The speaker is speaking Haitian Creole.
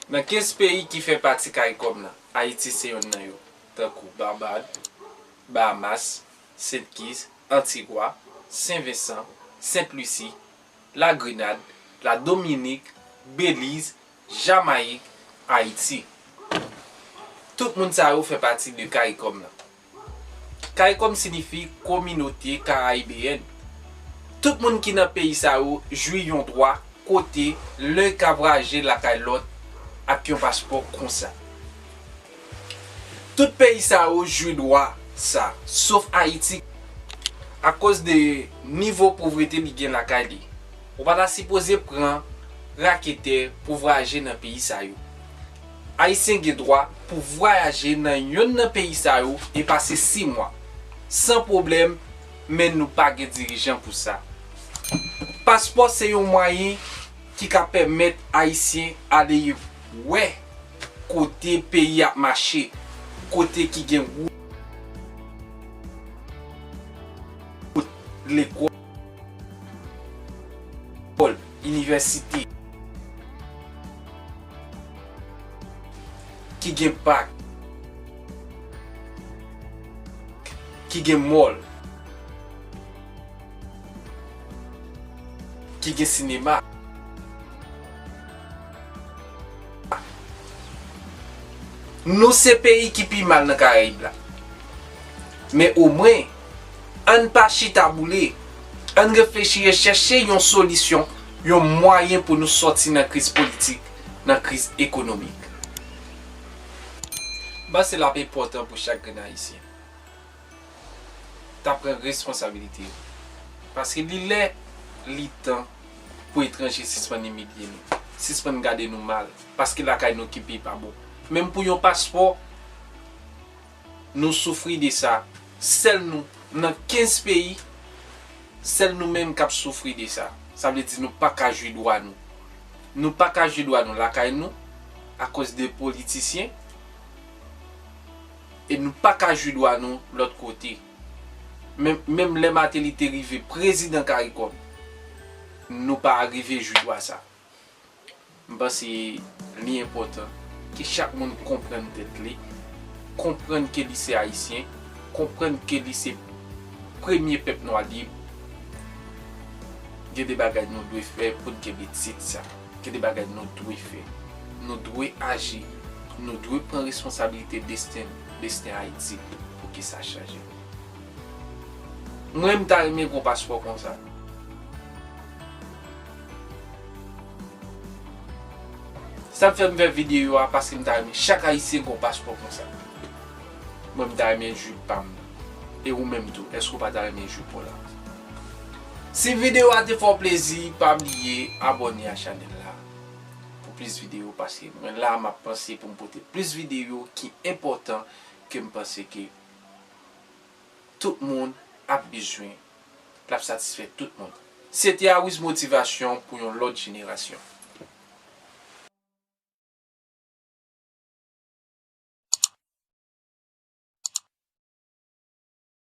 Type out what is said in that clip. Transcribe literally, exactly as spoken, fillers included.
Nan kenz peyi ki fè pati CARICOM nan, Ayiti se yonn nan yo, tankou Barbad, Bahamas, Sent Kitts, Antigwa, Sen Vensan, Sent Lisi, Lagrenad, Ladominik, Beliz, Jamayik, Ayiti. Tout moun sa yo fè pati de CARICOM nan. CARICOM siyifi Kominote Karayibeyèn. Tout moun ki nan peyi sa yo jwi yon dwa kote lè ka vwayaje lakay lòt ak yon paspò konsa. Tout peyi sa yo jwi dwa sa, sof Ayiti, akoz de nivo povrete li gen lakay li. Ou pa ta sipoze pran raketè pou vwayaje nan peyi sa yo. Ayisyen gen dwa pou vwayaje nan yonn nan peyi sa yo e pase sis mwa, san pwoblèm, men nou pa gen dirijan pou sa. Paspò se yon mwayen ki ka pèmèt Ayisyen ale wè kote peyi ap mache, kote ki gen wout, lekòl, inivèsite, ki gen pak, ki gen mòl, ki gen sinema. Nou se peyi ki pi mal nan Karayib la. Men omwen, ann pa chita boule, ann reflechi e chèche yon solisyon, yon mwayen pou nou sòti nan kriz politik, nan kriz ekonomik. M panse l ap enpòtan pou chak grenn Ayisyen ta pran responsabilite yo. Paske li lè, li tan pou etranje sispann imilye nou, sispann gade nou mal, paske lakay nou ki pi pa bon. Menm pou yon paspò, nou soufri de sa. Sèl nou, nan kenz peyi, sèl nou menm k ap soufri de sa. Sa vle di nou pa ka jwi dwa nou. Nou pa ka jwi dwa nou lakay nou, akoz de politisyen, e nou pa ka jwi dwa nou lòt kote. Menm, menm lè Martelly te rive prezidan Karikòm, nou pa rive jwi dwa sa. M panse li enpòtan ke chak moun konprann tèt li, konprann ke li se Ayisyen, konprann ke li se premye pèp nwa lib. Gen de bagay nou dwe fè pou n kenbe tit sa. Gen de bagay nou dwe fè. Nou dwe aji. Nou dwe pran responsabilite desten, desten Ayiti pou ke sa chanje. Mwen, m ta renmen gon paspò konsa. Sa k fè m fè videyo a, paske m ta renmen chak Ayisyen gon paspò konsa. Mwen, m ta renmen jwi pa m nan. E ou menm tou, èske w pa ta renmen jwi pa w la? Si videyo a te fè w plezi, pa bliye abòne a chanèl la pou plis videyo, paske mwen la, m ap panse pou m pote plis videyo ki enpòtan, ke m panse ke tout moun ap bezwen, l ap satisfè tout moun. Se te Awiz Motivasyon pou yon lòt jenerasyon.